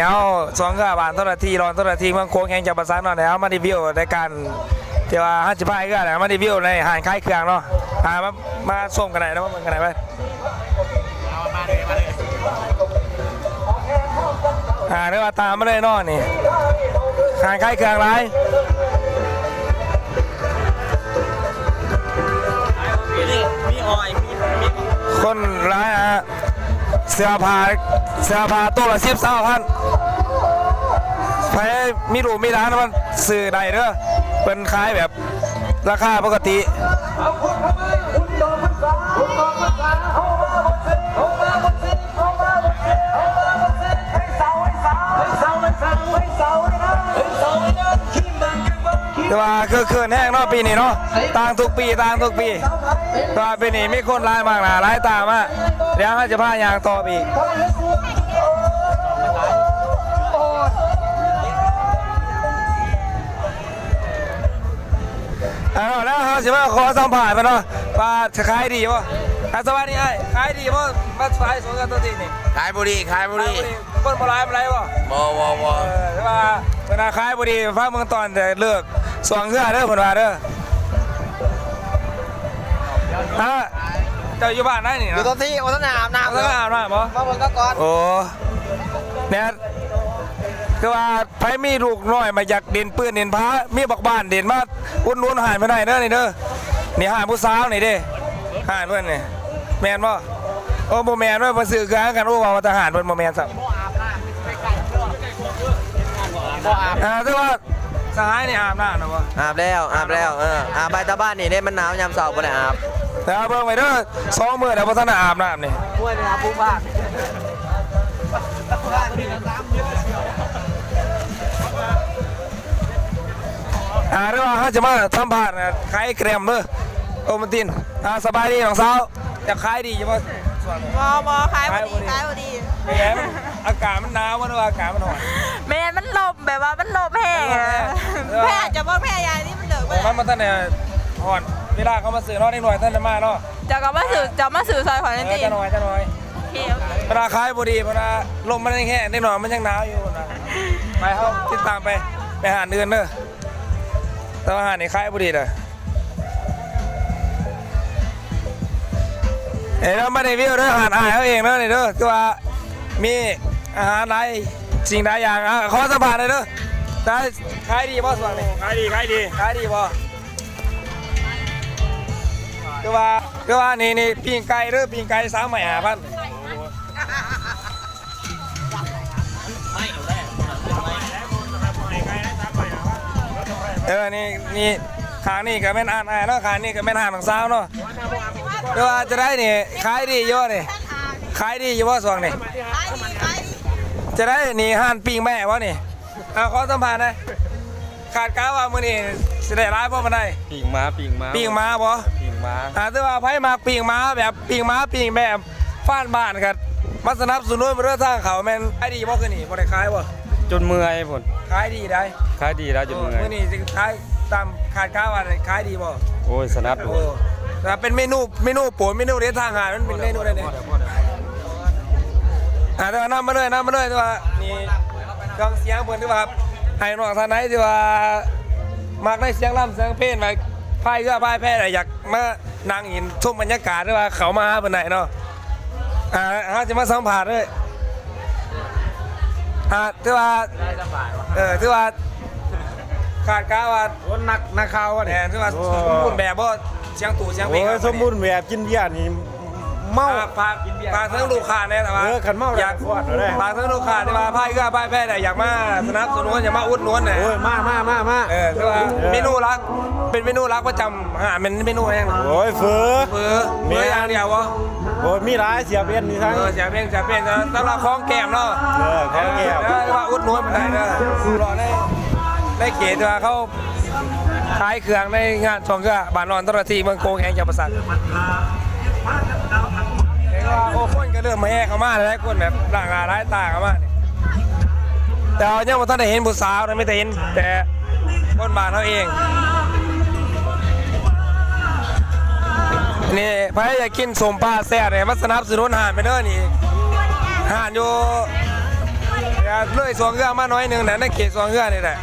ເຮົາຊ່ອງເຮືອບ້ານໂທນລະທີ ລອນໂທນລະທີ ເມືອງໂຂງ ແຂວງຈຳປາສັກເນາະ ໄດ້ເອົາມາຣີວິວໃນການທີ່ວ່າເຮົາຊິພາຍເຮືອ ມາຣີວິວໃນຮ້ານຂາຍເຄື່ອງເນາະ ອ່າ ມາ ມາຊົມກັນໄດ້ເນາະ ມາເບິ່ງກັນໄດ້ເບິ່ງ ອ່າ ເດີວ່າຕາມມາເລີຍເນາະ ນີ້ຮ້ານຂາຍເຄື່ອງຫຼາຍ ມີອອຍ ມີ ມີຄົນຫຼາຍ ອ່າ ເສື້ອຜ້າ ເສື້ອຜ້າໂຕລະສິບ ຊາວພັນ ໃຜມີລູກມີຫຼານມາຊື້ໄດ້ເດີ ເພິ່ນຂາຍແບບລາຄາປົກກະຕິ. ແຕ່ວ່າຄຶກຄື້ນແຮງເນາະ ປີນີ້ເນາະ ຕ່າງທຸກປີ ຕ່າງທຸກປີ ແຕ່ວ່າປີນີ້ມີຄົນຫຼາຍມາກໜ້າຫຼາຍຕາມາ ດຽວເຮົາຈະພາຍ່າງຕໍ່ໄປອີກ ເອົາແລ້ວ ເຮົາຊິມາຂໍສຳພາດເພິ່ນເນາະ ວ່າຈະຂາຍດີບໍ່? ອ່າ ສະບາຍດີອ້າຍ ຂາຍດີບໍ່? ມາຂາຍສວນກັບຕົວຈິງນີ້ ຂາຍບໍ່ດີ ຂາຍບໍ່ດີ ຄົນບໍ່ຫຼາຍປານໃດບໍ່? ບໍ່ ບໍ່ ບໍ່ ເອີ ແຕ່ວ່າເພິ່ນວ່າຂາຍບໍ່ດີ ຟັງເບິ່ງຕອນເລີກຊ່ວງເຮືອເດີ ເພິ່ນວ່າເດີ. ຮະ ເຈົ້າຢູ່ບ້ານໃດນີ້? ຢູ່ຕົວທີ່ ບໍ່ທັນໄດ້ອາບນ້ຳ ບໍ່ທັນໄດ້ອາບນ້ຳບໍ່? ມາເບິ່ງກ່ອນ ໂອ້ ແນ່ ຄືວ່າໃຜມີລູກນ້ອຍມາຢາກຫຼິ້ນປືນຫຼິ້ນຜາ ມີບັກບ້ານເດັ່ນ ມາອຸດໜູນຮ້ານເພິ່ນໄດ້ເດີນີ້ເດີ ນີ້ຮ້ານຜູ້ສາວນີ້ເດ້ ຮ້ານເພິ່ນນີ້ ແມ່ນບໍ່? ໂອ້ ບໍ່ແມ່ນເວີ້ຍ ມາຊື້ເຄື່ອງກັນ ໂອ້ ເວົ້າວ່າທະຫານ ເພິ່ນບໍ່ແມ່ນຊ້ຳ ບໍ່ອາບນ້ຳ ບໍ່ອາບ ອ່າ ແຕ່ວ່າສະຫາຍນີ້ອາບນ້ຳແລ້ວບໍ່? ອາບແລ້ວ ອາບແລ້ວ ເອີ ອາບໄປຕາບ້ານນີ້ເດ້ ມັນໜາວຍາມເຊົ້າບໍ່ໄດ້ອາບ ແຕ່ວ່າເບິ່ງໄວ້ເດີ ສອງມື້ແລ້ວບໍ່ທັນໄດ້ອາບນ້ຳນີ້ ໂອ້ຍ ໄປຫາຜູ້ບ້ານ ອ່າ ແຕ່ວ່າເຮົາຈະມາສຳພາດຂາຍແກຣມເດີ ໂອວັນຕິນ ອ່າ ສະບາຍດີນ້ອງສາວ ຈະຂາຍດີຢູ່ບໍ່ຊ່ວງນີ້? ບໍ່ ບໍ່ ຂາຍບໍ່ດີ ຂາຍບໍ່ດີ ຂາຍບໍ່ດີ ເປັນຫຍັງ? ອາກາດມັນໜາວບໍ່ ຫຼືວ່າອາກາດມັນຮ້ອນ? ແມ່ນ ມັນລົມ ແບບວ່າມັນລົມແຮງ ມັນລົມແຮງ ແພ ຈະບໍ່ແພໃຫຍ່ນີ້ ມັນເລີກ ໂອ້ ມັນບໍ່ທັນໄດ້ຮ້ອນ ເວລາເຂົາມາຊື້ເນາະ ເດັກນ້ອຍທັນໄດ້ມາເນາະ ເຈົ້າກໍມາຊື້ ເຈົ້າມາຊື້ຊ່ອຍຂ້ອຍແນ່ຕິ ເອີ ຈັກໜ່ອຍ ຈັກໜ່ອຍ ໂອເຄ ໂອເຄ ເວລາຂາຍບໍ່ດີ ເພິ່ນວ່າລົມມັນແຮງໆ ເດັກນ້ອຍມັນຍັງໜາວຢູ່ ເພິ່ນວ່າ ໄປ ເຮົາຕິດຕາມໄປ ໄປຮ້ານອື່ນເດີ ແຕ່ວ່າຮ້ານນີ້ຂາຍບໍ່ດີເດີ ເອີ ເຮົາມາຣີວິວເດີ ຮ້ານອ້າຍເຮົາເອງເດີນີ້ເດີ ຄືວ່າມີອາຫານຫຼາຍສິ່ງຫຼາຍຢ່າງ ອ່າ ຂໍສຳພາດໜ່ອຍເດີ ຂາຍດີບໍ່ຊ່ວງນີ້? ຂາຍດີ ຂາຍດີ ຂາຍດີບໍ່? ຄືວ່າ ຄືວ່ານີ້ ນີ້ ປີ້ງໄກ່ເດີ ປີ້ງໄກ່ສາມໄມ້ຫ້າພັນ ເອີ ນີ້ ນີ້ ຂ້າງນີ້ກໍແມ່ນຮ້ານອ້າຍເນາະ ຂ້າງນີ້ກໍແມ່ນຮ້ານນ້ອງສາວເນາະ ແຕ່ວ່າຈະໄດ້ນີ້ ຂາຍດີຢູ່ນີ້ ຂາຍດີຢູ່ບໍ່ຊ່ວງນີ້? ຈະໄດ້ນີ້ ຮ້ານປີ້ງແມ່ບໍ່ນີ້? ອ່າ ຂໍສຳພາດໜ່ອຍ ຄາດການວ່າມື້ນີ້ຊິໄດ້ຫຼາຍພໍປານໃດ? ປີ້ງໝາ ປີ້ງໝາ ປີ້ງໝາບໍ່? ປີ້ງໝາ ອ່າ ແຕ່ວ່າໃຜມັກປີ້ງໝາ ແບບປີ້ງໝາ ປີ້ງແບບຟານບ້ານ ກໍມາສະໜັບສະໜູນເດີ ທາງເຂົ້າແມ່ນຂາຍດີບໍ່? ຄືນີ້ບໍ່ໄດ້ຂາຍບໍ່? ຈົນເມື່ອຍພຸ້ນ ຂາຍດີໄດ໋ ຂາຍດີແລ້ວຈົນເມື່ອຍ ມື້ນີ້ຊິຂາຍຕາມຄາດການວ່າໄດ້ຂາຍດີບໍ່? ໂອ້ຍ ສະໜັບ ໂອ້ ແຕ່ເປັນເມນູ ເມນູໂປດ ເມນູເດັດທາງຮ້ານ ມັນເປັນເມນູໃດນີ້? ອ່າ ແຕ່ວ່ານຳມາເລີຍ ນຳມາເລີຍ ແຕ່ວ່ານີ້ ເຄື່ອງສຽງເພິ່ນ ຖືວ່າໃຫ້ນ້ອງທ່ານໃດທີ່ວ່າມັກໃນສຽງລຳສຽງເພງ ວ່າພາຍເຮືອພາຍແພ ຢາກມານັ່ງຫຼິ້ນຊົມບັນຍາກາດ ຫຼືວ່າເຂົ້າມາຫາເພິ່ນໄດ້ເນາະ ອ່າ ເຮົາຈະມາສຳພາດເລີຍ ອ່າ ຖືວ່າ ເອີ ຖືວ່າ ຄາດການວ່າ ໂອ້ ນັກ ນັກຂ່າວວະນີ້ ແມ່ນ ຖືວ່າ ໂອ້ ສົມບູນແບບບໍ່? ສຽງຕູ້ສຽງເພງ ໂອ້ຍ ສົມບູນແບບ ກິນເບຍນີ້ເມົາ ອ່າ ຝາກ ຝາກເຖິງລູກຄ້າແດ່ ຖ້າວ່າ ເອີ ຄັນເມົາ ຢາກ ຝາກເຖິງລູກຄ້າທີ່ວ່າພາຍເຮືອພາຍແພໄດ້ ຢາກມາສະໜັບສະໜູນ ຢາກມາອຸດໜູນນະ ໂອ້ຍ ມາ ມາ ມາ ມາ ເອີ ຄືວ່າ ເອີ ເມນູຫຼັກ ເປັນເມນູຫຼັກປະຈຳຮ້ານ ແມ່ນເມນູຫຍັງ? ໂອ້ຍ ເຝີ ເຝີ ເຝີຢ່າງດຽວບໍ່? ໂອ້ຍ ມີຫຼາຍ ສຽບເອັນນີ້ທັງ ເອີ ສຽບເອັນ ສຽບເອັນ ສຳລັບຂອງແກ້ມເນາະ ເອີ ຂອງແກ້ມ ເອີ ຖືວ່າອຸດໜູນເພິ່ນໄດ້ເດີ ໃນ ໃນເຂດທີ່ວ່າເຂົາ ຂາຍເຄື່ອງໃນງານຊ່ວງເຮືອ ບ້ານດອນຕະລະທີ ເມືອງໂຂງ ແຂວງຈຳປາສັກ ແຕ່ວ່າ ໂອ້ ຄົນກໍເລີ່ມແຫ່ເຂົ້າມາແລ້ວ ຄົນແບບຫຼາກໜ້າຫຼາຍຕາເຂົ້າມານີ້ ແຕ່ວ່າຍັງບໍ່ທັນໄດ້ເຫັນຜູ້ສາວນະ ມີແຕ່ເຫັນແຕ່ຄົນບ້ານເຮົາເອງ ນີ້ ໃຜຢາກກິນສົ້ມປາແຊບນີ້ ມາສະໜັບສະໜູນຮ້ານໄປເດີ ນີ້ ຮ້ານຢູ່ ເລີຍສວງເຮືອມາໜ້ອຍໜຶ່ງນະ ໃນເຂດສວງເຮືອນີ້ແຫຼະ.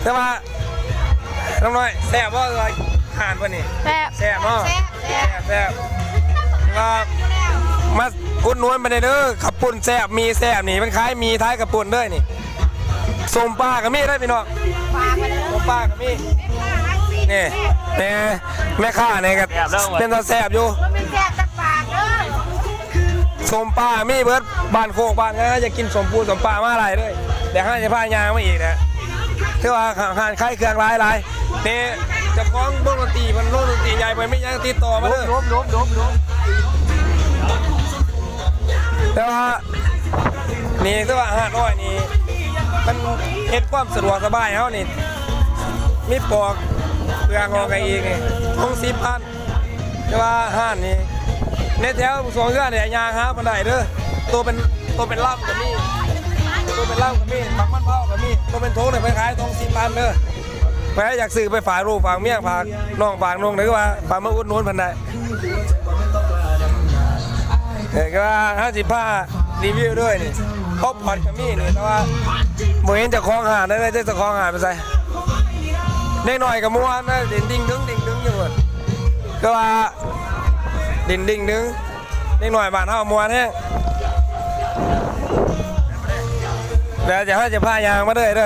ແຕ່ວ່າ ນ້ອງນ້ອຍ ແຊບບໍ່ ເອີຍ ອາຫານເພິ່ນນີ້? ແຊບ ແຊບເນາະ ແຊບ ແຊບ ແຊບ ວ່າມາອຸດໜູນເພິ່ນແດ່ເດີ. ເຂົ້າປຸ້ນແຊບ ໝີ່ແຊບນີ້ ເພິ່ນຂາຍໝີ່ ຂາຍເຂົ້າປຸ້ນເດີນີ້. ສົ້ມປາກໍມີເດີພີ່ນ້ອງ ສົ້ມປາກໍມີ. ນີ້ ແມ່ ແມ່ຄ້ານີ້ກໍເປັນຕາແຊບຢູ່ ມັນເປັນແຊບຈາກປາກເດີ. ສົ້ມປາມີເບິດ ບ້ານໂຄກບ້ານນາ ຢາກກິນສົ້ມປູສົ້ມປາມາຫຼາຍເລີຍ. ດຽວເຮົາຈະພາຍ່າງມາອີກນະ ຖືວ່າຮ້ານຂາຍເຄື່ອງຫຼາຍໆ. ນີ້ເຈົ້າຂອງວົງດົນຕີ ເພິ່ນວົງດົນຕີໃຫຍ່ ເພິ່ນມີຫຍັງຕິດຕໍ່ມາເດີ ແຕ່ວ່າ ນີ້ຄືວ່າຫາດນ້ອຍນີ້ ມັນເຮັດຄວາມສະດວກສະບາຍເຮົານີ້ ມີປອກເປືອງອອກໃຫ້ອີກນີ້ ຖົງສິບພັນ. ແຕ່ວ່າຮ້ານນີ້ ໃນແຖວສວງເຮືອນີ້ຍ່າງຫາບໍ່ໄດ້ເດີ ໂຕເປັນ ໂຕເປັນລຳກໍມີ ໂຕເປັນລຳກໍມີ ໝາກມັນເຜົາກໍມີ ໂຕເປັນຖົງນີ້ເພິ່ນຂາຍຖົງສິບພັນເດີ. ໃຜຢາກຊື້ໄປຝາກລູກຝາກເມຍ ຝາກນ້ອງຝາກນຸ່ງ ຫຼືວ່າຝາກມາອຸດໜູນເພິ່ນໄດ້. ເອີ ກໍວ່າເຮົາຊິພາຣີວິວເດີນີ້ ຮອບພອດກໍມີນີ້ ແຕ່ວ່າບໍ່ເຫັນເຈົ້າຂອງຮ້ານເດີ ເຈົ້າຂອງຮ້ານໄປໃສ? ເດັກນ້ອຍກໍມ່ວນນະ ຫຼິ້ນດິ້ງດຶງດິ້ງດຶງຢູ່ພຸ້ນ ຄືວ່າຫຼິ້ນດິ້ງດຶງ ເດັກນ້ອຍບ້ານເຮົາມ່ວນແຮງ. ແລ້ວຈະ ເຮົາຈະພາຍ່າງມາເລື້ອຍເດີ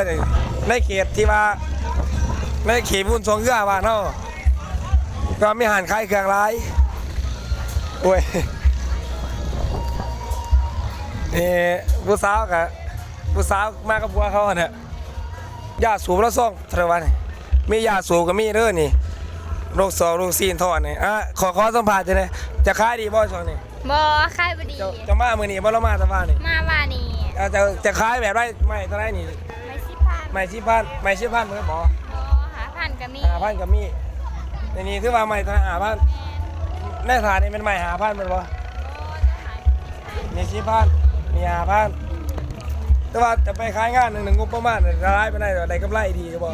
ໃນເຂດທີ່ວ່າ ໃນເຂດວຸ້ນຊ່ວງເຮືອບ້ານເຮົາ ກໍມີຮ້ານຂາຍເຄື່ອງຫຼາຍ. ໂອ້ຍ ນີ້ຜູ້ສາວກະ ຜູ້ສາວມາກັບຜົວເຂົາຫັ້ນແຫຼະ ຢາສູບລະຊອງເທົ່າໃດວະນີ້ ມີຢາສູບກໍມີເດີນີ້ ລູກຊອງລູກຊີ້ນທອດນີ້. ອ່າ ຂໍ ຂໍສຳພາດຈັ່ງໃດ ຈະຂາຍດີບໍ່ຊ່ວງນີ້? ບໍ່ ຂາຍບໍ່ດີ. ເຈົ້າ ເຈົ້າມາມື້ນີ້ບໍ່ ຫຼືມາແຕ່ວານນີ້? ມາວານນີ້. ອ່າ ເຈົ້າຈະຂາຍແບບໃດ ໄມ້ເທົ່າໃດນີ້? ໄມ້ສິບພັນ ໄມ້ສິບພັນ ໄມ້ສິບພັນເໝິດບໍ່? ບໍ່ ຫ້າພັນກໍມີ ຫ້າພັນກໍມີ. ໃນນີ້ຖືວ່າໄມ້ເທົ່າໃດ ຫ້າພັນ ແມ່ນບໍ່? ໃນຖາດນີ້ແມ່ນໄມ້ຫ້າພັນແມ່ນບໍ່? ບໍ່ ຈະຂາຍ ມີສິບພັນ ມີຫ້າພັນ. ແຕ່ວ່າຈະໄປຂາຍງານໜຶ່ງ ງົບປະມານຫຼາຍປານໃດ ໄດ້ກຳໄລດີຢູ່ບໍ່?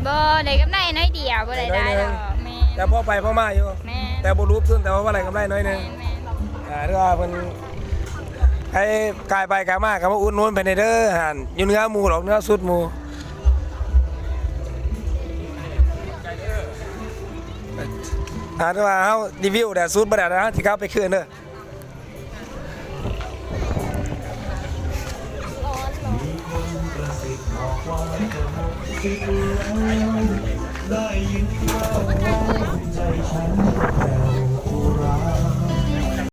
ບໍ່ ໄດ້ກຳໄລໜ້ອຍດຽວ ບໍ່ໄດ້ຫຼາຍດອກ. ແມ່ນ ແຕ່ພໍໄປພໍມາຢູ່. ແມ່ນ ແຕ່ບໍ່ຫຼຸບທຶນ ແຕ່ວ່າໄດ້ກຳໄລໜ້ອຍໜຶ່ງ. ແມ່ນໆ ອ່າ ຖືວ່າເພິ່ນໃຫ້ກາຍໄປກາຍມາກໍມາອຸດໜູນເພິ່ນແດ່ເດີ ຮ້ານຢູ່ເໜືອໝູ່ດອກ ເໜືອສຸດໝູ່. ອ່າ ຖືວ່າເຮົາຣີວິວແລ້ວ ສຸດບໍ່ໄດ້ແລ້ວ ເຮົາຊິກັບໄປຄືນເດີ. ມີຄົນກະຊິບອອກວ່າຈະຫົກສິບແລ້ວ ໄດ້ຍິນເຂົາເວົ້າໃຈສັນແລ້ວ